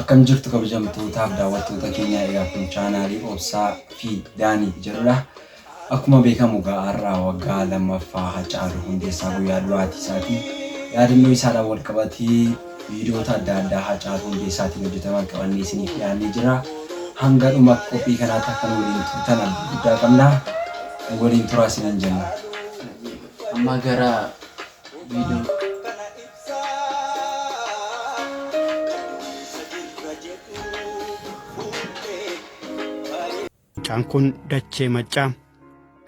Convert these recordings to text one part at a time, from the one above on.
Akkam jirtu kabajamtootaaf daawwattoota keenya, egaa kun chaanaalii Obsaa fi Daanii jedhudha. Akkuma beekamu egaa har'a waggaa lammaffaa Hacaaluu Hundeessaa guyyaa du'aatii isaati. Yaadannoo isaadhaan wal qabatee viidiyoota adda addaa Hacaaluu Hundeessaatiin hojjetaman qabannee isiniif dhiyaannee jira. Hanga dhuma qophii kanaatti akka nu waliin turtan abdii guddaa qabna. Nu waliin turaa isiniin jenna. Amma gara viidiyoo. Mucaan kun dachee Maccaa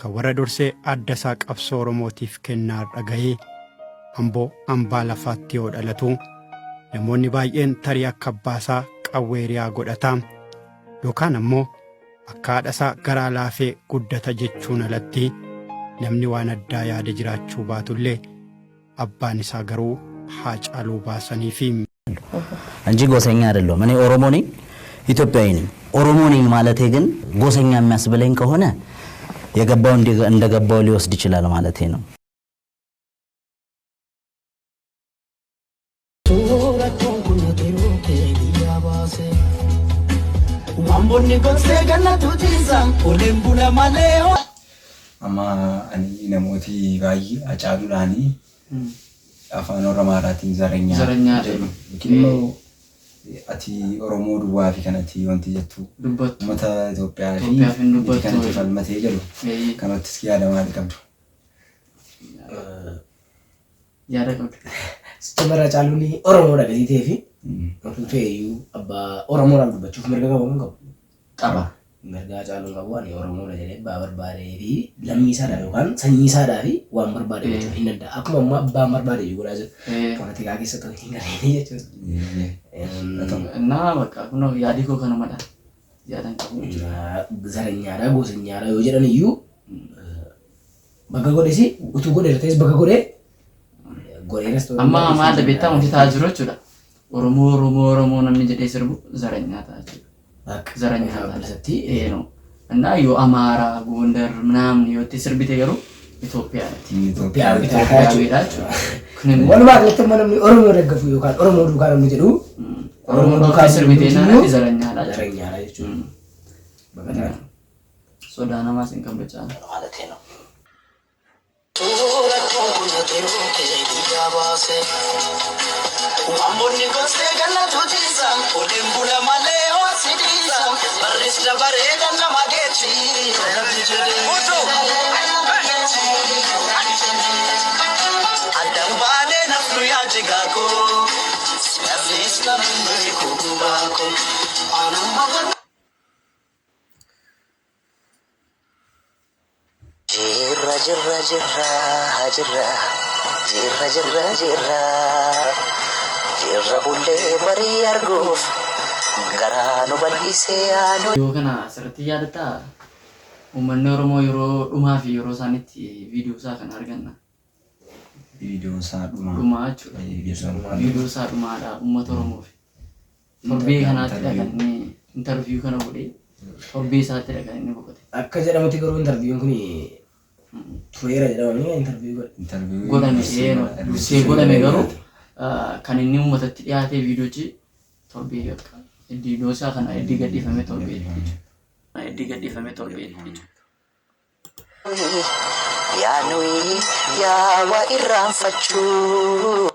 kan warra dursee adda isaa qabsoo Oromootiif kennaa har'a gahee Amboo ambaa lafaatti yoo dhalatu namoonni baay'een tarii akka abbaasaa qawwee riyaa godhata yookaan ammoo akka haadha isaa garaa laafee guddata jechuun alatti namni waan addaa yaade jiraachuu baatullee abbaan isaa garuu Haacaaluu baasaniifi. እንጂ ጎሰኛ አይደለሁም። እኔ ኦሮሞ ነኝ፣ ኢትዮጵያዊ ነኝ። ኦሮሞ ነኝ ማለቴ ግን ጎሰኛ የሚያስብለኝ ከሆነ የገባው እንደገባው ሊወስድ ይችላል ማለቴ ነው። Rakkoon kun yeroo kee biyyaa baase. Waan bonni gogsee gannatu ciisa. Oleen bula malee. Amma ani namooti baay'ee Hacaaluudhaanii afaan Oromaaraatiin ዘረኛ ዘረኛ jedhu. Yookiin immoo ati Oromoo duwwaa fi kanatti wanti jettu dubbattu uummata Itoophiyaa fi Itoophiyaaf hin miti dubbattu. kanatti falmatee jedhu. Kanattis yaada maalii qabdu? Yaada qabdu. Sicha Hacaaluun Oromoodha gatii ta'ee fi utuu ta'e iyyuu abbaa Oromoodhaaf dubbachuuf mirga qabu hin qabu. Qaba. Mirga Hacaaluun qabu ani Oromoodha jedhee abbaa barbaadee fi lammii isaadhaaf yookaan sanyii isaadhaa fi waan barbaade gochuu hin danda'a. Akkuma ammaa abbaan barbaade iyyuu godhaa jiru. Poolitikaa keessa otoo hin galiin jechuudha. እና በቃ kunoo yaadii koo kanumadha. Yaadan qabu. ዘረኛadha gosanyaadha yoo jedhan iyyuu bakka godhes utuu godheera ta'es bakka godhee godheeras ta'uu Amma danda'a. maal beektaa wanti ta'aa jiru jechuudha. Oromoo Oromoo Oromoo namni jedhee sirbu ዘረኛ ta'a jechuudha. Bakka ዘረኛ ifaa ta'a. bilisatti Ee no. እና yoo Amaara, Gondar ምናምን yoo itti sirbite garuu Itoophiyaadha. Itoophiyaa Itoophiyaawidha jechuudha. Kun immoo Walumaa galatti immoo namni Oromoo deeggafu yookaan Oromoo duukaa namni jedhu Oromoo duukaa sirbite naan ዘረኛadha jechuudha. ዘረኛadha jechuudha. Bakka ta'an. Sodaa namaas hin qabdu caala. ማለቴ ነው። Rakkoon kun yeroo kee biyyaa baase. Waan bonni gogsee gannatu ciisa. Oleen bula malee ho'asi dhiisa. Barris dabaree ganama geechi. Rabbi jedhee. Addaan baanee nafnu yaa jigaakoo. Sirris namni beeku gubaakoo. Anumma Jirra jirra jirra jirra jirra jirra jirra jirra bullee barii arguuf garaa nu bal'isee yaanu. Yoo kana asirratti yaadataa uummanni Oromoo yeroo dhumaa fi yeroo isaanitti viidiyoo isaa kana arganna. Viidiyoo isaa dhumaa. Dhumaa jechuudha. Viidiyoo isaa dhumaadha uummata Oromoof. Torbee kanaattidha kan inni interview kana godhee torbee isaattidha kan inni boqote. Akka jedhamutti garuu interview'n kun tureera jedhamanii interview godhe. Interview Godhame dursee godhame garuu kan inni uummatatti dhiyaatee viidiyoochi torbee akka viidiyoo isaa kana iddii gadhiifame torbee jechuudha. Iddii gadhiifame torbee jechuudha. Yaa nuyi yaa waa irraanfachuu.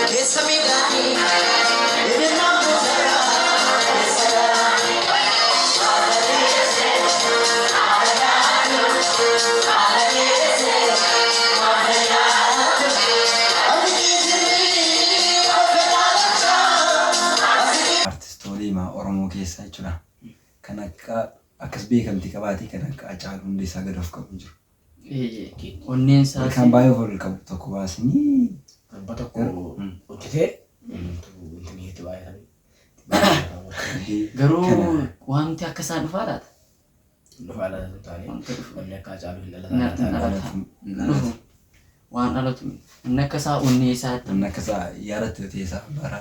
Keessa miidhaanii, ibidaan buusa, keessa gaanii. Artistoota Oromoo keessaa jechuudha. Kan akka akkas beekamtii qabaatee kan akka Hacaaluu Hundeessaa gad of qabu hin jiru. Onneen isaas Kan baay'ee of ol qabu tokko baasanii Abba tokko hojjetee wanti itti baay'atan. Garuu wanti akka isaa dhufaa laata? Dhufaa dhalatu hin taane Wanta dhufu. namni akka Hacaaluu hin Na- dhalatan. hin dhalata. Dhufu. Waan dhalatu inni akka isaa onnee isaatti Namni akka isaa yaadatte ta'e isaa bara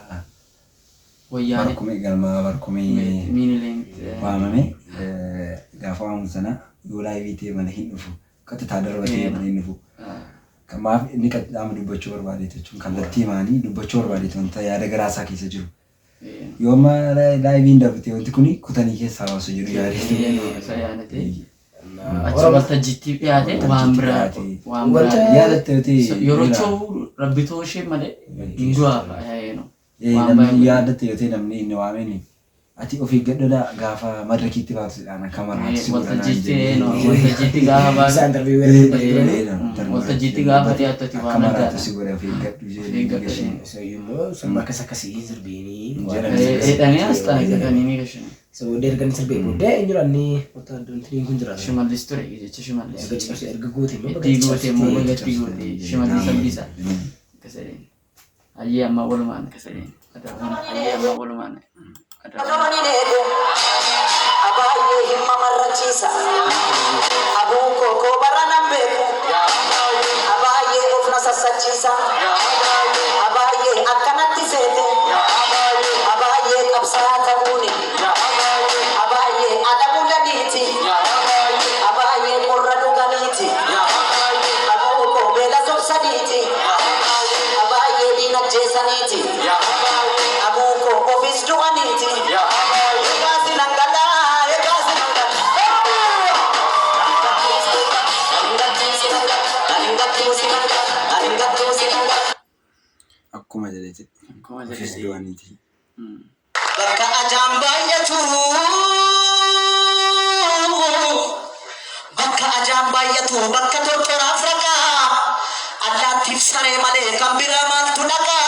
wayyaanee barkumee galmaa barkumee miinileen waamame gaafa waamu sana yoo laayivii ta'e malee hin dhufu. Qaxxitaa darba ta'e malee hin dhufu. Kanaaf inni qaxxaama dubbachuu barbaade jechuun kallattii maanii dubbachuu barbaade wanta yaada garaa isaa keessa jiru. Yoo amma laayiviin darbite wanti kuni kutanii keessaa baasu jedhu yaadee. isa yaadate achi waltajjiitti dhiyaate waan biraa waan Wanta- biraa Yaadatte yoo ta'e yeroo ta'u rabbitoo ishee malee hin du'aa waan namni baay'ee yaadatte yoo ta'e namni inni waameen ati of eeggadhodha gaafa madrakiitti baatu jedhaan akka maraatti si godha naan waltajjiitti jedhee. waltajjiitti gaafa Isaan baatu interview irratti turanii. waltajjiitti gaafa dhiyaatu ati Akka waan maraatti addaadha. si godha of eeggadhu jedhee Eeggadhu. gashee. Isayyuu immoo sirba akkas akkasii hin sirbiinii. Jedhan. Jedhanii as xanaqatanii ni gashanii. Isa booddee erga inni sirbee booddee eenyudha inni wanta kun jiraatu. Shimallis ture jecha Shimallis. Erga cabsee erga goote immoo Itti goote immoo bagatti goote Shimallis Abdiisaa. Akkas jedheen. Hayyee amma walumaan akkas jedheen. Hayyee amma walumaan. Namani eegu abaay'ee hin mamarrachiisa. Abuu koo bara nan beeku abaay'ee of na sassachiisa. Abaay'ee akkanatti seete abaay'ee qabsaa ta'uuni abaay'ee adabulaniiti abaay'ee qorra dhuganiiti abuu koo beela sobsaniiti abaay'ee diinagjeessaniiti abuu koo ofis du'aniiti. Egaa sinangalaa egaa sinangalaa. Akkuma jedhetti. Akkuma Ofis jedhetti. du'aniiti. Bakka ajaan baay'atu bakka ajaan baay'atu bakka tortoraaf raqaa allaattiif saree malee kan biraa maaltu dhaqaa.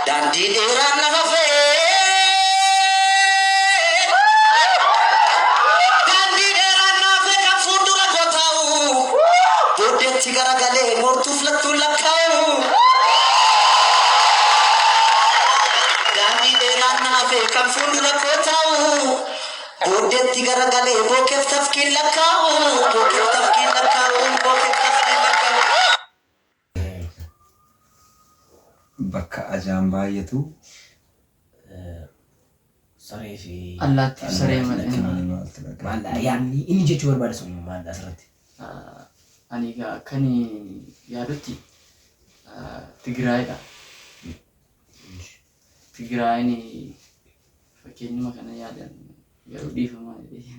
Daandii dheeraan na hafee daandii dheeraan na hafee kan fuuldura koo taa'u booddeetti garagalee mortuuf lattuun lakkaa'u. Daandii dheeraan na hafee kan fuuldura koo taa'u booddeetti garagalee bookeef tafkiin lakkaa'u bookeef tafkiin lakkaa'u bookeef tafkiin lakkaa'u. Bakka ajaan baay'atu. Saree fi. Allaattiif saree malee. Malee maaltu dhaqa? Maal yaadni inni jechuu barbaade sun maal asirratti? Ani egaa akkan yaadutti Tigraayidha. Tigraayin fakkeenyuma kana yaadan garuu dhiifamaa jedhee.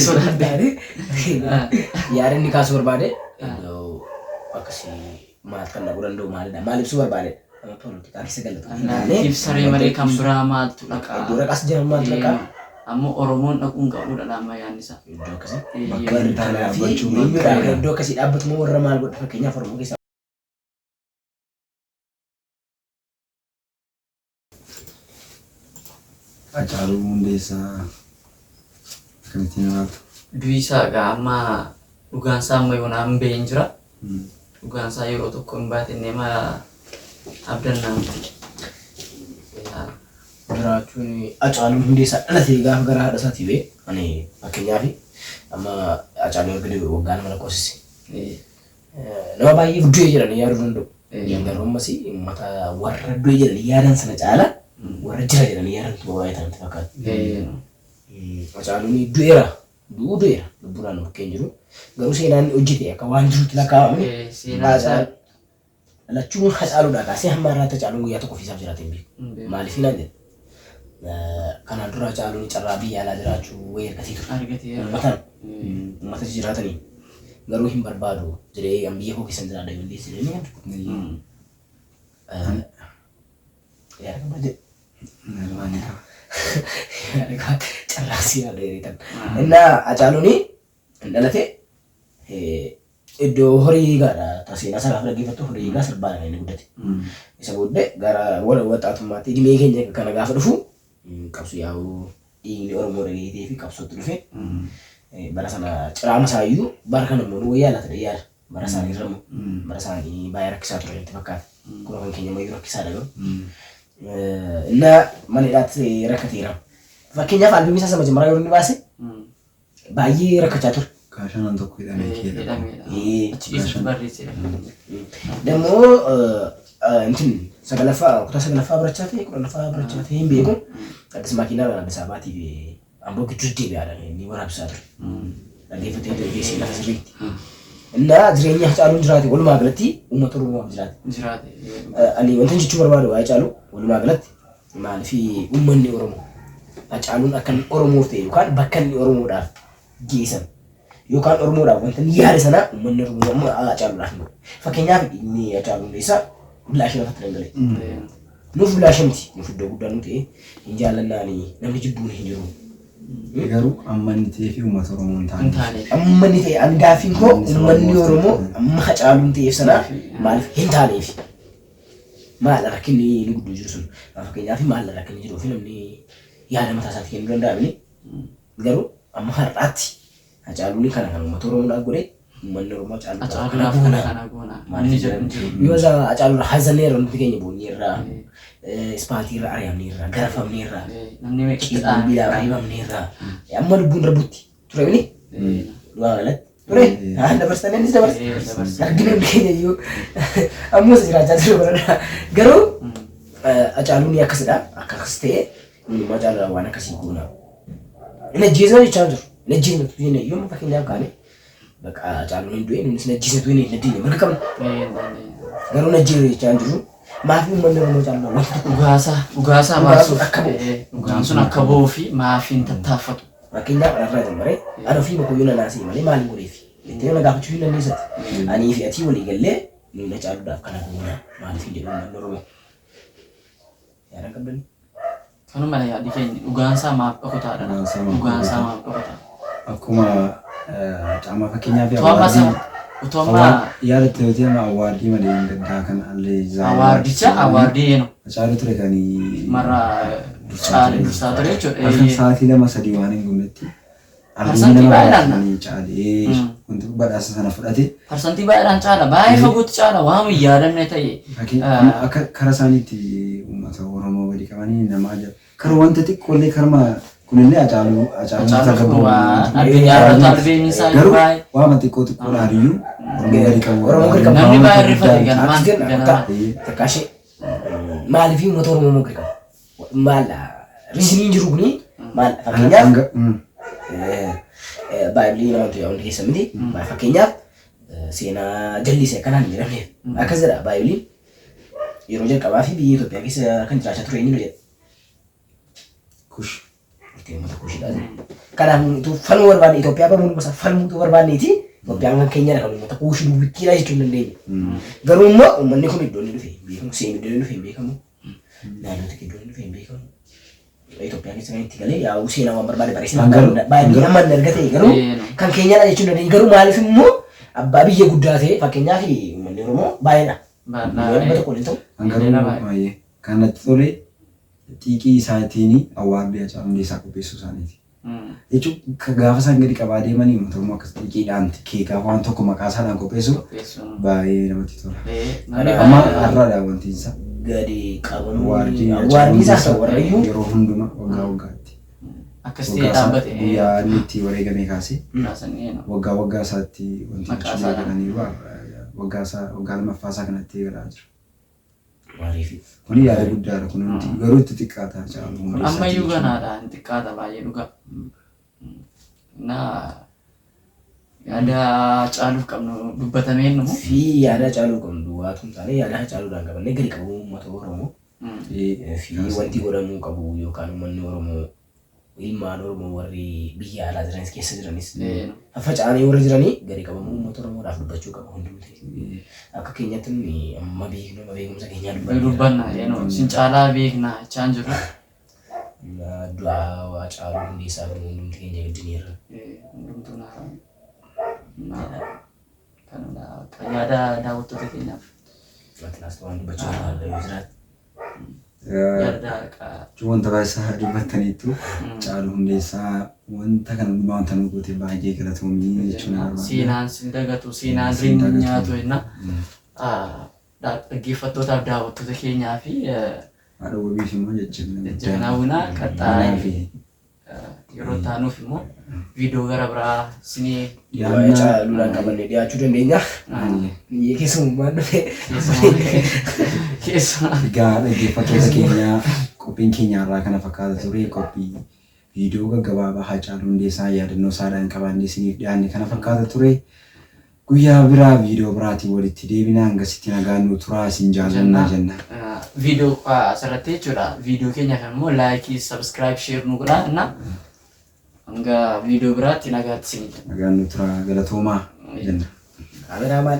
Sodaadhe. Yaada inni kaasuu barbaade iddoo akkasii maal kan dhaquu danda'u maalidha? Maal ibsuu barbaade? Amma poolitikaa keessa galatu. Allaattiif saree malee kan biraa maaltu dhaqaa? Iddoo dhaqas jiran maaltu dhaqaa? Ammoo Oromoon dhaquu hin qabudha laamma yaadni isaa. Iddoo akkasii. Bakka hin taane Kanaaf dhaabbachuu eenyudha kan iddoo akkasii dhaabbatu moo warra maal godhu fakkeenyaaf Oromoo keessaa Hacaaluu Hundeessaa akkamittiin ilaaltu? Du'i isaa egaa amma dhugaan isaa amma yoonaa hin bahin jira. Dhugaan isaa yeroo tokko hin baatenne ma abdannaa miti. jiraachuun Hacaaluun Hundeessaa dhalatee gaafa gara haadha isaatii ba'e ani fakkeenyaaf amma Hacaaluun erga du'e waggaa 2 lakkoofsise. Nama baay'eef du'e jedhanii yaaduu danda'u. Garuu ammas uummata warra du'e jedhanii yaadan sana caala warra jira jedhanii yaadantu baay'atan natti fakkaata. Hacaaluun du'eera. Du'uu du'eera. Lubbuudhaan bukkee hin jiru. Garuu seenaan inni hojjete akka waan jirutti lakkaa'amne. Seenaan isaa Dhalachuun Hacaaluudhaa kaasee hamma har'aatti Hacaaluun guyyaa tokko ofiisaaf jiraatee hin beeku. Maaliif naan jedhe? Kanaan dura Hacaaluun carraa biyya alaa jiraachuu wayii argatee ture. Argateera. Uummataan uummata jiraatanii garuu hin barbaadu jedhee an biyya koo keessan jiraadha yoo illee jedhee ni yaadu. Yaada qabdaa jedhe. Waan qaba. Yaada qaba. Carraa si yaada jedhee tan. Innaa Hacaaluun hin dhalate iddoo horii gaadha. Seenaa isaa gaafa dhaggeeffattu horii egaa sirbaadhaan inni guddate. Isa booddee gara warra waxaatummaatti dhimee keenya kana gaafa dhufu qabsoo yaa'u dhiigni Oromoo dhageetee fi qabsootti dhufe. Bara sana ciraama isaayyuu bara kana immoo nu wayyaa laata yaada. Bara isaanii irra immoo bara isaanii baay'ee rakkisaa ture natti fakkaata. Akkuma kan keenya ammayyuu rakkisaadha garuu. Inna mana hidhaatti rakkateera. Fakkeenyaaf albeemii isaa sama jammaraa yeroo inni baase baay'ee rakkachaa ture. Gaashanan tokko hidhamee keessa. Hidhameedha. Achi keessatti barreessedha. Dammoo እንትን sagalaffaa kutaa sagalaffaa barachaa ta'e 10ffaa barachaa ta'e hin beeku. Addis makiinaa Addis Ababaatii fi Amboo gidduu deebi'aadha inni waraabsaa ture. Dhaggeeffatee geessee lafa sirriitti. Innaa jireenya Hacaaluun jiraate walumaa galatti uummata Oromoof jiraate. Jiraate. Ani wanti jechuu barbaadu waa'ee Hacaaluu walumaa galatti maaliif uummanni Oromoo Hacaaluun akka inni Oromoof ta'e yookaan bakka inni Oromoodhaaf geessan yookaan Oromoodhaaf wanta inni yaade sana uummanni Oromoo amma Hacaaluudhaaf hin godhu. Fakkeenyaaf inni Hacaaluu Hundeessaa bilaashii lafatti dhangala'e. Nuuf bilaashii miti, nuuf iddoo guddaa nu ta'e hin jaallannaani, namni jibbuun hin jiru. Garuu amma inni ta'ee fi uummata Oromoo hin Hin taane. taane. Amma inni ta'e ani gaaffiin koo Uummanni saba uummanni Oromoo Oromoo amma Hacaaluun ta'eef sana maaliif hin taaneef? Maal rakkinni inni guddoo jiru sun? Fakkeenyaaf maal rakkinni jiruu fi namni yaada mataa isaatii kennuu danda'a mini. Garuu amma har'aatti Hacaaluun kana kan uummata Oromoodhaaf godhe uummanni Oromoo Hacaaluudhaaf kana Hacaaluudhaaf kana goona. kana goona. Inni jedhu hin jiru. Yoo isa Hacaaluudha hazanneerra nuti keenya boonyeerra, ispaaltiirra ari'amneerra, garafamneerra, Namni meeqatti bilbilaan reebamneerra. Amma lubbuun darbutti ture mini dhugaa galatti ture. Haan dabarsanii innis dabarse. Dabarse. Argina hundi keenya iyyuu ammoo isa jiraachaa jiru baradha. Garuu Hacaaluun akkasidha. Akkas ta'e nuyi Hacaaluudhaan waan akkasii goona. Hin ajjeesna jechaa jiru. Hin ajjeesna tu jenne iyyuu amma fakkeenyaaf kaane bakka Hacaaluun hin du'e nunis hin ajjeesna tu jenne hin ajjeesne mirga qabna. Garuu hin ajjeesna jechaa jiru. Maaf uummanni Oromoo Hacaaluudhaan wanta tokko Dhugaasaa dhugaasaa Dhugaan sun baasuuf akka ba'u. Dhugaan sun akka ba'uu fi maaf hin tattaaffatu. Fakkeenyaaf anarraa jammaree ani ofii makoyyuu nanaasii malee maal godheef jettee na gaafachuu hin dandeessatti. Anii fi atii walii gallee nuyi Hacaaluudhaaf kana goona maaliif hin jedhu uummanni Oromoo. Yaada qabdanii? Kanuma yaadi keenya dhugaansaa maaf dhokataadha. Dhugaansaa maaf Dhugaansaa dhokataa. maaf dhokataa. Akkuma caamaa fakkeenyaaf Utuu amma utuu amma yaadatte yoo ta'e amma award malee hin gaddaa kan allee Awardicha award yeeno Hacaaluu ture kan marra caale dursaa ture jechuudha. Halkan sa'aatii 2 3 waan hin guunnetti Parsantii baay'eedhaan argina caalee wanti badhaasa sana fudhate. Parsantii baay'eedhaan caala, baay'ee fagootti caala, waan hin yaadamne ta'e. Akka kara isaaniitti uummata Oromoo gadi qabanii nama ajaa'iba. Kara wanta xiqqoollee karma kunillee Hacaaluu Hacaaluu Hacaaluu waan addunyaa irratti albeemiin isaa Garuu baay'ee. waama xiqqoo xiqqoodhaan iyyuu Oromoo gadi qabu. Oromoo gadi qabu. Namni baay'ee rifate ganamaan Akkas jenna ganamaan. takkaashee maaliif uummata Oromoo immoo gadi qabu? Maal reasoniin jiru kuni maal fakkeenyaaf Bible namoota hundi keessa miti. Fakkeenyaaf seenaa jallisee akkanaan hin jedhamneef. Akkas jedha Bibleiin yeroo jalqabaa fi biyya Itoophiyaa keessa kan jiraachaa ture eenyudha jedha. Kush. Murtee uummata Kushidha jedha. Kanaaf utuu falmuu barbaanne Itoophiyaa bamuun gosa falmuu utuu barbaanneeti Itoophiyaan kan keenyadha kan uummata Kuushi duwwittiidha jechuu hin dandeenya. Garuu immoo uummanni kun iddoo inni dhufe hin beekamu, Seem iddoo inni dhufe hin beekamu, naannoo tokko iddoo inni dhufe hin beekamu. Itoophiyaa keessa kan itti galee yaa'u seenaa waan barbaade barreessina. Baay'ee amma inni argate garuu kan keenyadha jechuu hin dandeenya. Garuu maaliif immoo abbaa biyya guddaa ta'e fakkeenyaaf uummanni Oromoo baay'eedha. Miliyoona 100 waliin ta'u. Garuu baay'ee kan natti tole xiiqii isaatiin award Hacaaluu Hundeessaa qopheessuu isaaniiti. Jechuun gaafa isaan gadi qabaa deemanii uummata Oromoo akkas xiiqiidhaan keekaaf waan tokko maqaa isaadhaan qopheessu baay'ee namatti tola. Amma har'aadha wanti isaa. Gadi qabamuu Award award isaa ta'u warra iyyuu yeroo hundumaa waggaa waggaatti. Akkas ta'ee Waggaa isaa dhaabbate. guyyaa inni itti wareegamee kaasee Kaasanii waggaa waggaa isaatti wanti Maqaa gochuu isaadhaan. eegalaniiru waggaa isaa waggaa lammaffaa isaa kanatti eegalaa jira. Maaliif? Kuni yaada guddaadha kun hundi garuu itti xiqqaata Hacaaluu Hundeessaa. Ammayyuu ganaadha hin xiqqaata baay'ee dhugaa. Na yaada Hacaaluuf qabnu dubbatameen numu. Fi yaada Hacaaluu qabnu duwwaatu hin taane yaada Hacaaluudhaan qabannee gadi qabamuu uummata Oromoo fi wanti godhamuu qabu yookaan uummanni Oromoo ilmaan Oromoo warri biyya alaa jiranis keessa jiranis faffaca'anii warri jiranii gadi qabamuu uummata Oromoodhaaf dubbachuu qaba hundumti. Akka keenyatti nuyi amma beeknu amma beekumsa keenyaa dubbanna. Dubbanna eenyu sin caalaa beekna jechaan jiru. Du'aa Hacaaluu Hundeessaa fi hundumti keenya gaddineerra. Hundumtuu na kanuma yaada daawwattoota keenyaaf. Atlaas waan dubbachuu barbaadda yoo jiraate. Yaada Wanta baay'isaa dubbattaniitu Hacaaluu Hundeessaa wanta kana hundumaa wanta nu goote baay'ee galatoomii jechuun barbaada. Seenaan sin dagatu, seenaan Sin sin dagatu. nyaatu jenna. Dhaggeeffattootaaf daawwattoota keenyaa fi Haadha wabiif immoo jajjabina guddaa. Jajjabina hawwinaa qaxxaa'ee Fi yeroo taanuuf immoo viidiyoo gara biraa isinii Waa'ee Hacaaluudhaan qabannee dhiyaachuu dandeenya. Biyya keessummaan dhufe. Keessumaa. Egaa dhaggeeffattoota keenya, qophiin keenya irraa kana fakkaata ture. Qophii viidiyoo gaggabaabaa Haacaaluu Hundeessaa yaadannoo isaadhaan qabannee isiniif dhiyaanne kana fakkaata ture. Guyyaa biraa viidiyoo biraatiin walitti deebina. Hangasitti nagaan nu turaa, isin jaallannaa jenna. Viidiyoo asirratti jechuudha. Viidiyoo keenya kan immoo like, subscribe, share nu godhaa. Inna hanga viidiyoo biraatti nagaatti isinii jenna. Nagaan nu turaa, galatoomaa jenna. Kaameraamaan.